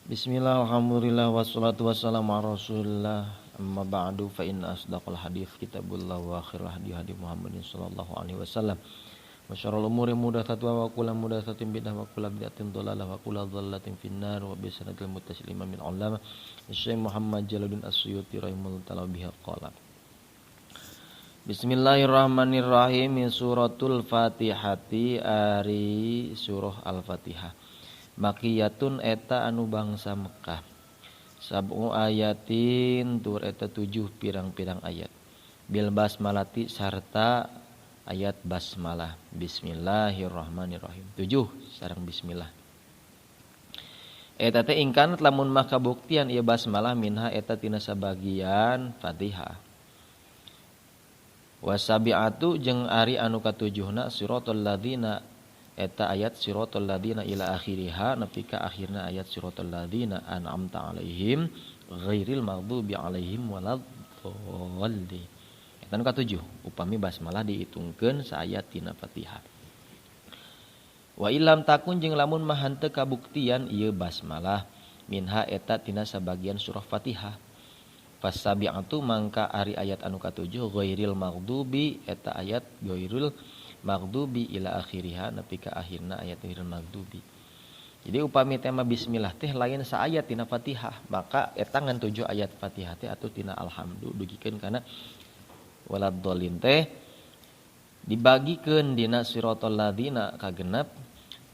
Bismillah, alhamdulillah, wassalatu wassalamu ala rasulillah. Amma ba'du, fa inna asdaqal hadits kitabullah wa khairul hadi hadi Muhammadin sallallahu alaihi wasallam. Wa syarrul umuri muhdatsatuha wa kullu muhdatsatin bid'ah wa kullu bid'atin dhalalah wa kullu dhalalatin finnar. Wa bi sanadil muttasil imamil ulama Syekh Muhammad Jalaluddin As-Suyuti rahimahullah ta'ala biha qala. Bismillahirrahmanirrahim. Suratul Fatihati ari surah Al-Fatihah. Makiyatun eta anu bangsa Mekah. Sab'u ayatin tur eta 7 pirang-pirang ayat. Bil basmalati sarta ayat basmalah. Bismillahirrahmanirrahim. 7 sareng bismillah. Eta teh ingkan lamun mah kabuktian ieu basmalah minha eta tina sabagian Fatihah. Wasabi'atu jeung ari anu katujuhna siratal ladzina eta ayat siratal ladzina ila akhiriha nepi ka akhirna ayat siratal ladzina an'amta alaihim ghairil maghdubi alaihim waladdallin. Eta nu katujuh upami basmalah dihitungkeun saayat tina Fatihah. Wa illam takun jeung lamun mah henteu kabuktian ieu basmalah minha eta tina sabagian surah Fatihah. Fasabi'atu mangka ari ayat anu katujuh ghairil maghdubi eta ayat ghairil maghdubi ila akhiriha nepi ka akhirna ayat ghairil maghdubi. Jadi upami tema bismillah teh lain saayat tina Fatihah, maka eta ngan 7 ayat Fatihah teh atuh tina alhamdu dugikeun kana waladdallin teh dibagikeun dina siratal ladzina kagenep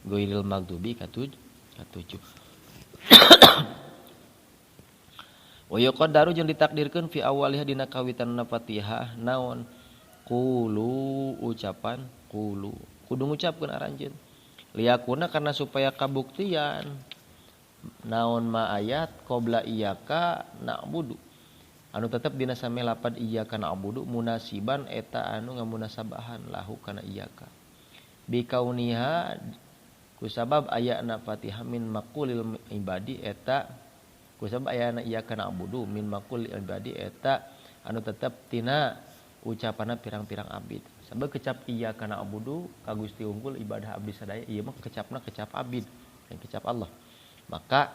ghairil maghdubi katujuh. Wa yuqaddaru jeung ditakdirkeun fi awaliha dina kawitanna Fatihah naon qulu ucapan qulu kudu ngucapkeun aranjeun liyakuna karena supaya kabuktian naon ma ayat qabla iyyaka na'budu anu tetep dina same lapad iyyaka na'budu munasiban eta anu ngamunasabahan lahu kana iyyaka bikauniha kusabab ayana Fatihah min maqulil ibadi eta kusabab ayana iyyaka na'budu min maqulil ibadi eta anu tetep tina ucapanna pirang-pirang abid. Sabab kecap iyyaka na'budu ka Gusti unggul ibadah abdi sadaya ieu mah kecapna kecap abid dan kecap Allah. Maka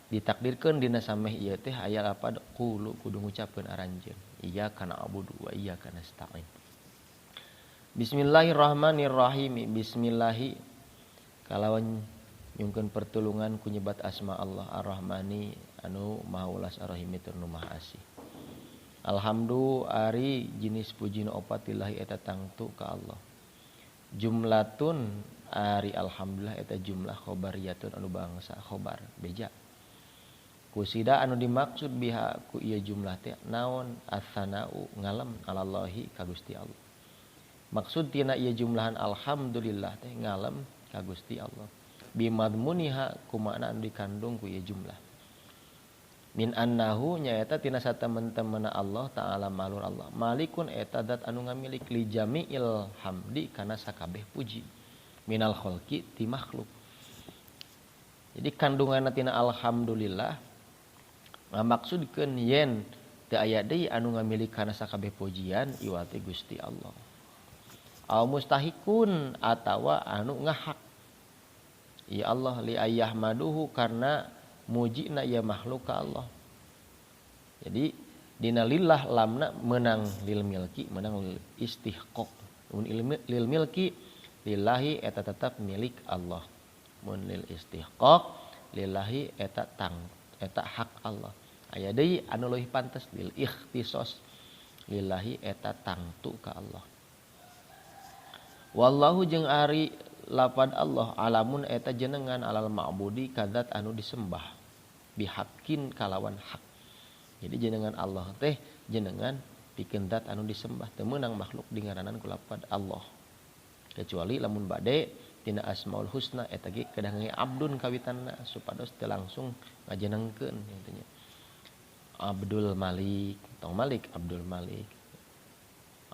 ditakdirkeun dina sameh ieu teh aya lapad qulu kudu ngucapkeun aranjeun iyyaka na'budu wa iyyaka nasta'in. Bismillahirrahmanirrahim. Bismillahi kalawan nyungkeun pertulungan ku nyebat asma Allah Ar-Rahmani anu Maha Welas Ar-Rahimi tur nu Maha Asih. Alhamdu ari jenis puji nu opat lillahi eta tangtu ka Allah. Jumlatun ari alhamdulillah eta jumlah khobariyatun anu bangsa khobar beja. Kusida anu dimaksud biha ku ieu jumlah teh naon atsanau ngalem alallahi ka Gusti Allah. Maksud tina ieu jumlahan alhamdulillah teh ngalem ka Gusti Allah. Bimadmuniha ku makna anu dikandung ku ieu jumlah. Min annahu nyaeta tina satemen-temena Allah ta'ala malur Allah malikun eta zat anu ngamilik li jami'il hamdi kana sakabeh puji minal khalqi ti makhluk. Jadi kandunganna tina alhamdulillah ngamaksudkeun yen teu aya deui anu ngamilik kana sakabeh pujian iwati Gusti Allah. Au mustahikun atawa anu ngahak ya Allah li ayyahmaduhu karena mujina ya makhluk ka Allah. Jadi dina lillah lamna menang lil milki menang lil istihqaq. Mun lil milki lillahi eta tetap milik Allah. Mun lil istihqaq lillahi eta tang eta hak Allah. Aya deui anu leuwih pantes lil ikhtisos lillahi eta tangtu ka Allah. Wallahu jeung ari lapad Allah alamun eta jenengan alal ma'budi kadzat anu disembah bihaqqin kalawan hak. Jadi jenengan Allah teh jenengan pikeun zat anu disembah teu meunang makhluk dingaranan ku lapad Allah. Kecuali lamun bade tina asmaul husna eta ge kedah nge abdun kawitanna supados teu langsung ngajenengkeun intinya. Abdul Malik, tong Malik Abdul Malik.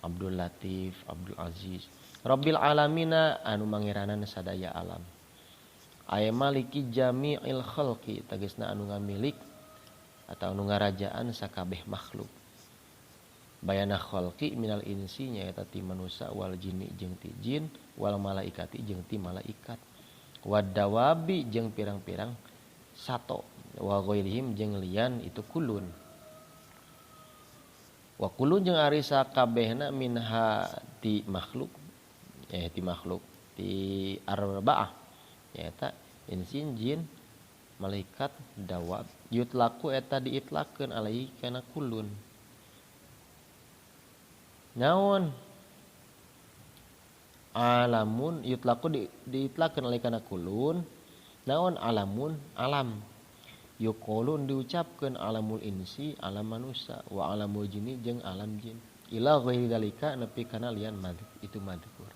Abdul Latif, Abdul Aziz. Rabbil alamina anu mangeranan sadaya alam. Ay maliki jami'il khalqi tegasna anu ngamilik atau anu ngarajaan sakabeh makhluk. Bayana khalqi minal insi nyaeta ti manusa wal jinni jeung ti jin wal malaikati jeung ti malaikat. Wadawabi jeung pirang-pirang sato. Wa ghairihim jeung lian itu kulun. Wa kulun jeung ari sakabehna minha ti makhluk ti makhluk ti arbaah nyaeta insin jin malaikat dawab yutlaku eta diitlakeun alaihi kana kulun. Naon alamun yutlaku diitlakeun alaihi kana kulun naon alamun alam yuqulun diucapkeun alamul insi alam manusia wa alamul jinni jeung alam jin ila ghairi dalika nepi kana lian itu madhkur.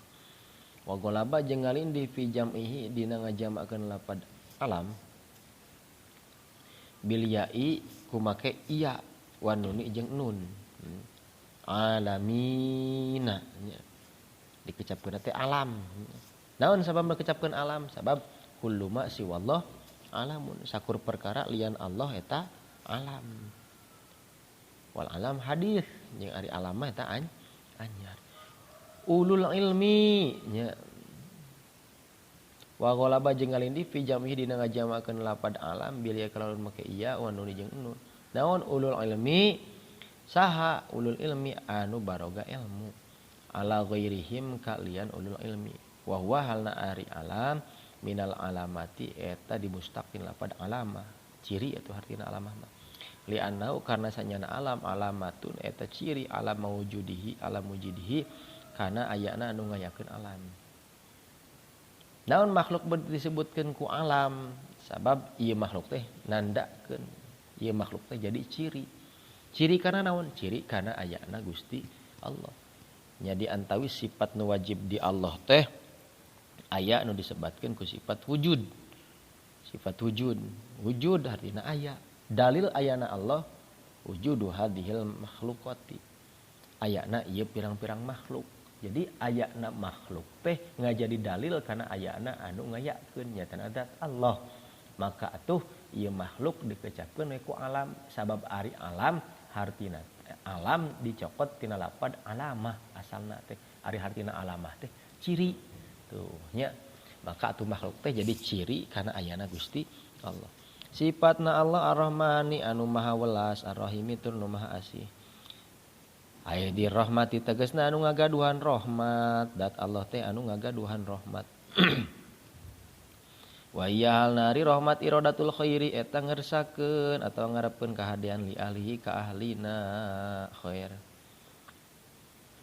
Wa ghalaba jeung ngalindih fi jam'ihi dina ngajamakeun lapad alam bil ya'i kumake iya wa nuni jeung nun. Alamina nya dikecapkeun teh alam. Naon sabab dikecapkeun alam? Sabab kullu ma siwallah alamun, sakur perkara lian Allah eta alam. Wal alam hadis jeung ari alam mah eta anyar. Ulul ilmi nya wa ghalaba jeung ngalindih fi jam'ihi dina ngajamakeun lapad alam bil ya kalawan make iya wa nun jeung nun. Naon ulul ilmi? Saha ulul ilmi anu baroga ilmu ala ghairihim kalian ulul ilmi. Wa huwa halna ari alam minal alamati eta dimustaqin lapad alamah ciri itu artina alamah mah li annau karena sanyana alam alamatun eta ciri alam maujudihi alam mujidihi kana ayana anu ngayakeun alam. Naon makhluk disebutkeun ku alam sabab ieu makhluk teh nandakeun ieu makhluk teh jadi ciri. Ciri kana naon? Ciri kana ayana Gusti Allah. Jadi antawis sifat nu wajib di Allah teh aya nu disebatkeun ku sifat wujud. Sifat wujud. Wujud artina aya. Dalil ayana Allah wujudu hadhil makhluqati. Ayana ieu pirang-pirang makhluk. Jadi ayana makhluk teh ngajadi dalil kana ayana anu ngayakeun nyatana zat Allah. Maka atuh ieu makhluk dikecapkeun we ku alam sabab ari alam hartina alam dicokot tina lapad alamah asalna teh ari hartina alamah teh ciri. Tuh nya maka atuh makhluk teh jadi ciri kana ayana Gusti Allah. Sifatna Allah Ar-Rahmani anu maha welas, Ar-Rahimi tur nu maha asih. Aya di rahmati tegasna anu ngagaduhan rahmat, dat Allah teh anu ngagaduhan rahmat. Wa iya halna ari rahmat iradatul khairi eta ngersakeun atawa ngarepkeun kahadean li ahlihi ka ahlina khair.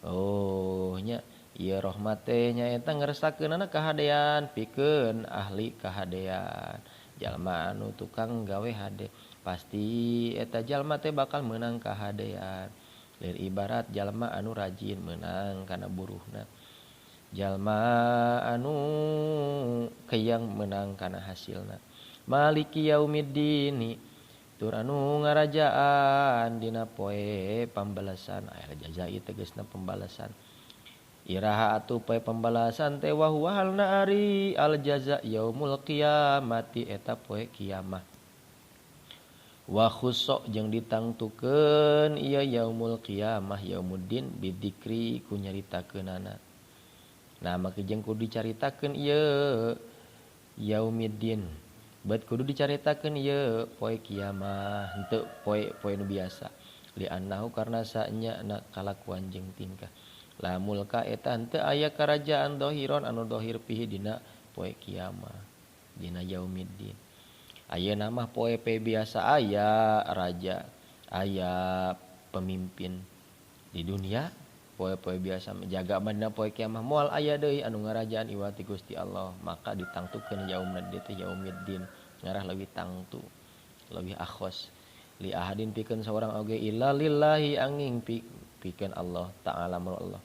Oh nya ieu rahmat teh nyaeta ngersakeunana kahadean pikeun ahli kahadean. Jalma anu tukang gawe hade pasti eta jalma teh bakal meunang kahadean. Lir ibarat jalma anu rajin meunang kana buruhna. Jalma anu keyang meunang kana hasilna. Maliki yaumiddin tur anu ngarajaan dina poe pambalasan. Aya jazai tegasna pembalasan. Iraha atuh poe pembalasan teh wa huwa halna ari al jaza yaumul qiyamati eta poe kiamah. Wa khusso jeung ditangtukeun ieu yaumul qiyamah yaumuddin bidzikri ku nyaritakeunana. Nah maka jeung kudu dicaritakeun ieu yaumiddin. Bet kudu dicaritakeun ieu poe kiamah henteu poe-poe nu biasa. Li annahu karna sanya na kalakuan jeung tingkah. La mulka eta henteu aya karajaan dohiron anu dohir pihi dina poe kiamah dina yaumiddin. Ayeuna mah poe pe biasa aya raja, aya pemimpin di dunia. Poe-poe biasa jaga dina poe kiamah moal aya deui anu ngarajaan iwati Gusti Allah. Maka ditangtukeun yaumna teh yaumiddin ngarah leuwih tangtu, leuwih akhos. Li ahadin pikeun saurang oge illa lillahi angin pikeun Allah ta'ala Allah.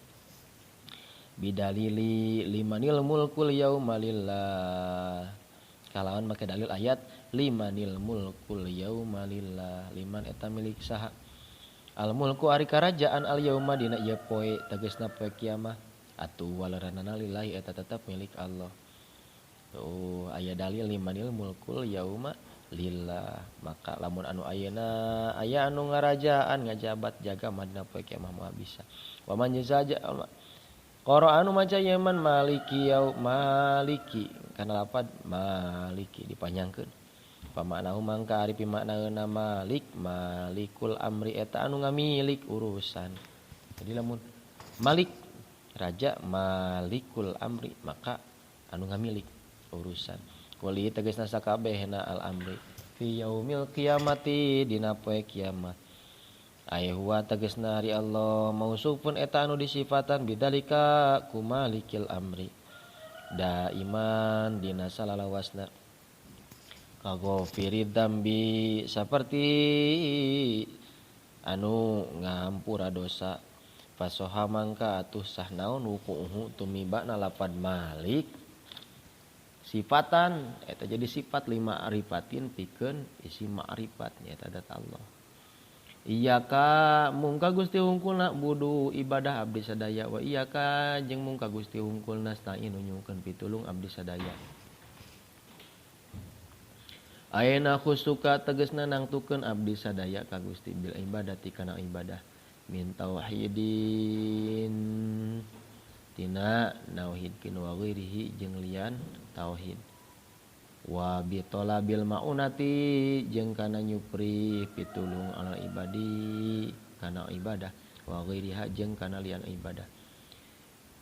Bidalili limanil mulkul yauma lillah. Kalawan make dalil ayat limanil mulkul yauma lillah. Liman eta milik saha? Al mulku ari karajaan al yauma dina ieu poe tegasna poe kiamah. Atuh waleranana lillahi eta tetep milik Allah. Tuh aya dalil limanil mulkul yauma lillah. Maka lamun anu ayeuna aya anu ngarajaan ngajabat jaga madina poe kiamah moal bisa. Wa man jaza qara anu maca yaman maliki yau maliki kana lapad maliki dipanjangkeun. Pamaknahu mangka ari pimaknaeuna malik malikul amri eta anu ngamilik urusan. Jadi lamun malik raja malikul amri maka anu ngamilik urusan. Kuli tegasna sakabehna al amri fi yaumil qiyamati dina poe kiamat. Ay huwa tegasna ari Allah mausufun eta anu disifatan bidzalika ku malikil amri. Daiman dina salalawasna. Kaghafiri dzambi saperti anu ngahampura dosa. Fasoha mangka atuh sah naon wuku'uhu tumibana lapad malik sifatan eta jadi sifat lima arifatin pikeun isi ma'rifat nyaeta dat Allah. Iyyaka mungka Gusti hungkulna budu ibadah abdi sadaya wa iyyaka jeung mungka Gusti hungkulna nasta'inu nyungkeun pitulung abdi sadaya. Ayeuna khusuka tegasna nangtukeun abdi sadaya ka Gusti bil ibadati kana ibadah min tauhidin tina nauhidkeun wa ghairihi jeung lian tauhid wa bi talabil maunati jeung kana nyupri pitulung ala ibadi kana ibadah wa ghairiha jeung kana lian ibadah.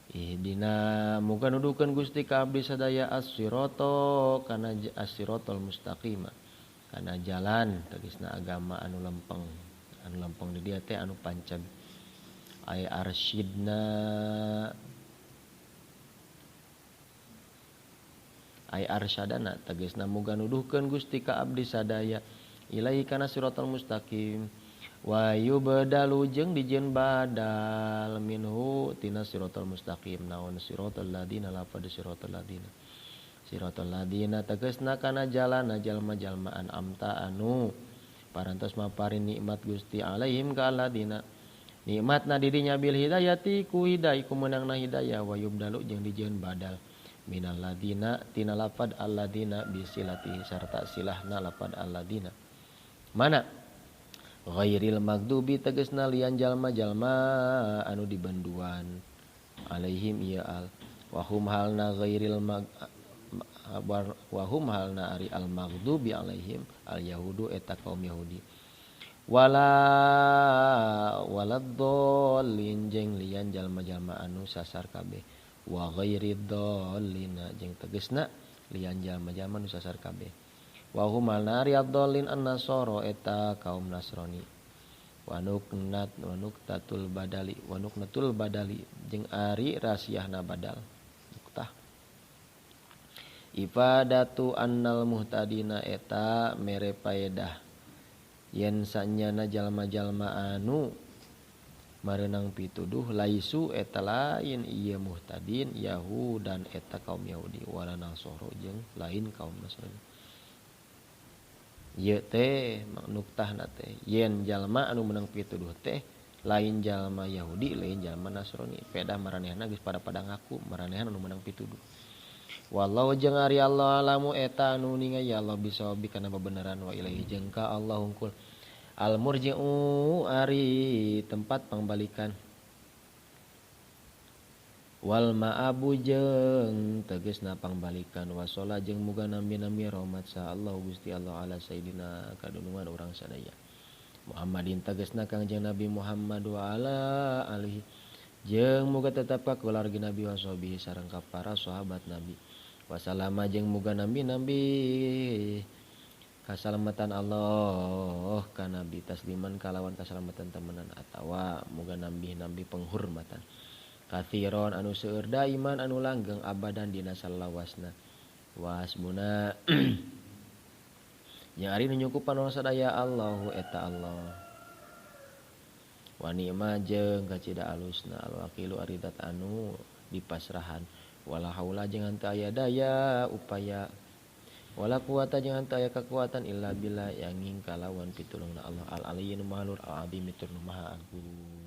Ihdina muga nuduhkeun Gusti ka abdi sadaya as-sirata kana as-siratal mustaqima kana jalan tegasna agama anu lempeng di dieu teh anu panceg ay arsyidna ay arsyadana tegasna muga nuduhkeun Gusti ka abdi sadaya ilahi kana siratal mustaqim wa yubdalu jeung dijieun badal minhu tina siratal mustaqim naon siratal ladina lafad siratal ladina siratal ladina tegasna kana jalana jalma-jalmaan amta anu parantos maparin nikmat Gusti alaihim ka ladina nikmatna dirinya bil hidayati ku hidayah ku meunangna hidayah wa yubdalu jeung dijieun badal minal ladina tina lafad alladina bisilati sarta silahna lafad alladina mana ghairil maghdubi tegasna lian jalma-jalma anu dibanduan alaihim ieu al wahum halna ghairil mag wahum halna ari al maghdubi alaihim al yahudu eta kaum Yahudi wala waladdallin jeung lian jalma-jalma anu sasar kabeh wa ghairid dallina jeung tegasna lian jalma-jalma nu sasar kabeh wa hum alnari ad-dallin an-nasara eta kaum Nasrani wa nuknat wa nuktatul badali wa nuknatul badali jeung ari rasiahna badal nuktah ifadatu annal muhtadina eta mere paedah yen sanyana jalma-jalma anu mareunang pituduh laisu eta lain ieu muhtadin Yahudan eta kaum Yahudi wala Nasara jeung lain kaum Nasrani. Ieu teh nuktahna teh yen jalma anu meunang pituduh teh lain jalma Yahudi lain jalma Nasrani pedah maranehna geus pada-pada ngaku maranehna anu meunang pituduh. Wallahu jeung ari Allah alamu eta anu ninga ya Allah bisawabi kana bebeneran wa ilaihi jeung ka Allah hungkul al murji'u ari tempat pangbalikan wal ma'abu jeung tegasna pangbalikan wasola jeung muga nambi-nambi rahmat sa Allah Gusti Allah ala sayidina kadunungan urang sadaya Muhammadin tegasna Kangjeng Nabi Muhammad wa ala alihi jeung muga tetep ka keluarga Nabi wa sahbihi sareng ka para sahabat Nabi wasalama jeung muga nambi-nambi kasalamatan Allah ka Nabi tasliman kalawan kasalamatan temenan atawa muga nambih-nambih penghormatan kathiron anu seueur daiman anu langgeng abadan dina salawasna wasbuna jeung ari nu nyukupan urang sadaya Allahu eta Allah wa ni'ma jeung kacida alusna al wakilu ari zat anu dipasrahan wala haula jeung henteu aya daya upaya wala quwata jeung henteu aya kakuatan illa billah yanging kalawan pitulungna Allah al aliyyin maha luhur al azim tur nu maha agung.